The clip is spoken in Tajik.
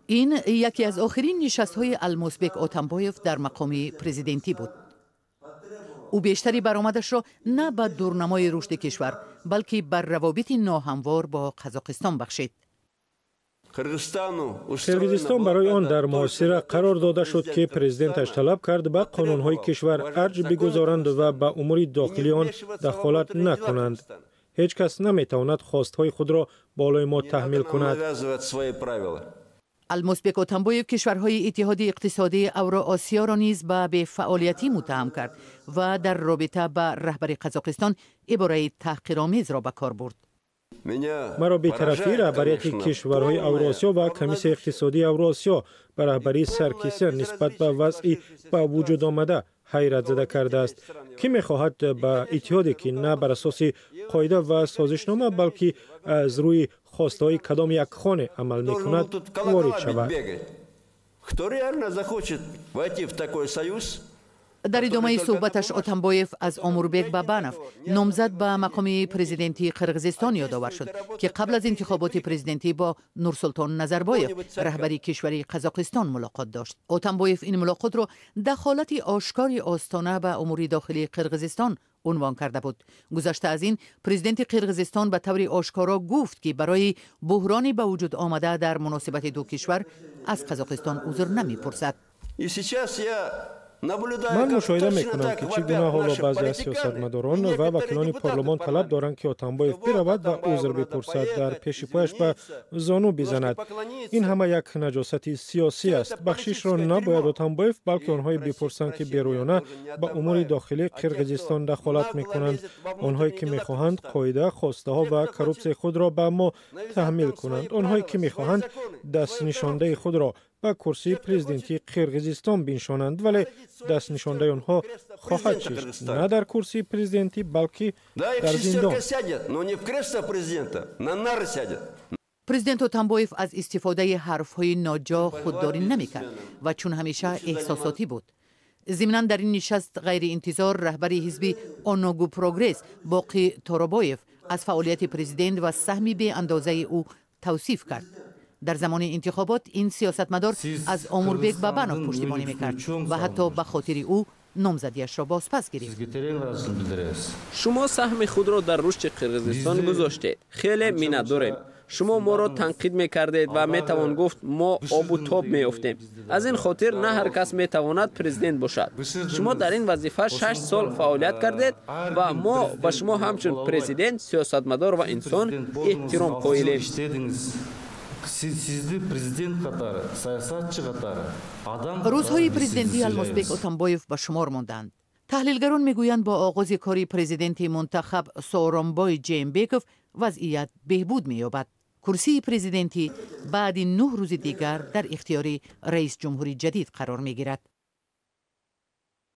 Ин яке аз охирин нишастҳои Алмосбек Отамбоев дар мақоми президентӣ буд. Ӯ бештари баромадашро на ба дурнамои рушди кишвар, балки бар равобити ноҳамвор бо Қазоқистон бахшид. Қирғизистон барои он дар муҳосира қарор дода шуд, ки президенташ талаб кард, ба қонунҳои кишвар арҷ бигузоранд ва ба умури дохилии он дахолат накунанд. Ҳеҷ кас наметавонад хостҳои худро болои мо таҳмил кунад. Алмосбек Отамбоев кишварҳои Иттиҳоди Иқтисодии Авроосиёро низ ба бефаъолиятӣ муттаҳам кард ва дар робита ба раҳбари Қазоқистон ибораи таҳқиромезро ба кор бурд. Маро бетарафии раҳбарияти кишварҳои Авроосиё ва Комиссияи иқтисодии Авроосиё ба раҳбарии Саркисян нисбат ба вазъи ба вуҷуд омада ҳайратзада кардааст. Кӣ мехоҳад ба иттиҳоде, ки на бар асоси қоида ва созишнома, балки аз рӯи хостаҳои кадом як хоне амал мекунад, ворид шавад? Кто реально захочет войти в такой союз? Дар идомаи суҳбаташ Отамбоев аз Омурбек Бабанов, номзад ба мақоми президентии Қирғизистон, ёдовар шуд, ки қабл аз интихоботи президентӣ бо Нурсултон Назарбоев, раҳбари кишвари Қазоқистон, мулоқот дошт. Отамбоев ин мулоқотро дахолати ошкори Остона ба умури дохилии Қирғизистон унвон карда буд. Гузашта аз ин, президенти Қирғизистон ба таври ошкоро гуфт, ки барои буҳрони ба вуҷуд омада дар муносибати ду кишвар аз Қазоқистон узр намепурсад. И сейчас я Ман мушоҳида мекунам, ки чӣ гуна ҳоло баъзе аз сиёсатмадорон ва вакилони парлумон талаб доранд, ки Отамбоев биравад ва узр бипурсад, дар пеши пояш ба зону бизанад. Ин ҳама як наҷосати сиёсӣ аст. Бахшишро набояд Отамбоев, балки онҳое бипурсанд, ки берӯёна ба умури дохилии Қирғизистон дахолат мекунанд, онҳое ки мехоҳанд қоида, хостаҳо ва коррупсияи худро ба мо таҳмил кунанд, онҳое ки мехоҳанд дастнишондаи худро ба курсии президентии Қирғизистон биншонанд. Вале дастнишондаи онҳо хоҳад шишт на дар курсии президентӣ, балки дар зиндон. Президент Отамбоев аз истифодаи ҳарфҳои ноҷо худдорӣ намекард ва чун ҳамеша эҳсосотӣ буд. Зимнан, дар ин нишаст ғайриинтизор раҳбари ҳизби Оногу Прогресс Боқӣ Торобоев аз фаъолияти президент ва саҳми беандозаи ӯ тавсиф кард. Дар замони интихобот ин сиёсатмадор аз Омурбек Бабанов пуштибонӣ мекард ва ҳатто ба хотири ӯ номзадиашро бозпас гирифт. Шумо саҳми худро дар рушди Қирғизистон гузоштед, хеле миннатдорем. Шумо моро танқид мекардед ва метавон гуфт, мо обу тоб меёфтем. Аз ин хотир на ҳар кас метавонад президент бошад. Шумо дар ин вазифа 6 сол фаъолият кардед ва мо ба шумо ҳамчун президент, сиёсатмадор ва инсон эҳтиром қоилем. Сизди президент катары, саясатчы катары, адам Рӯзҳои президентии Алмосбек Отамбоев ба шумор монданд. Таҳлилгарон мегӯянд, бо оғози кори президенти мунтахаб Сооронбой Ҷеенбеков вазъият беҳбуд меёбад. Курсии президентӣ баъди 9 рӯзи дигар дар ихтиёри раисҷумҳури ҷадид қарор мегирад.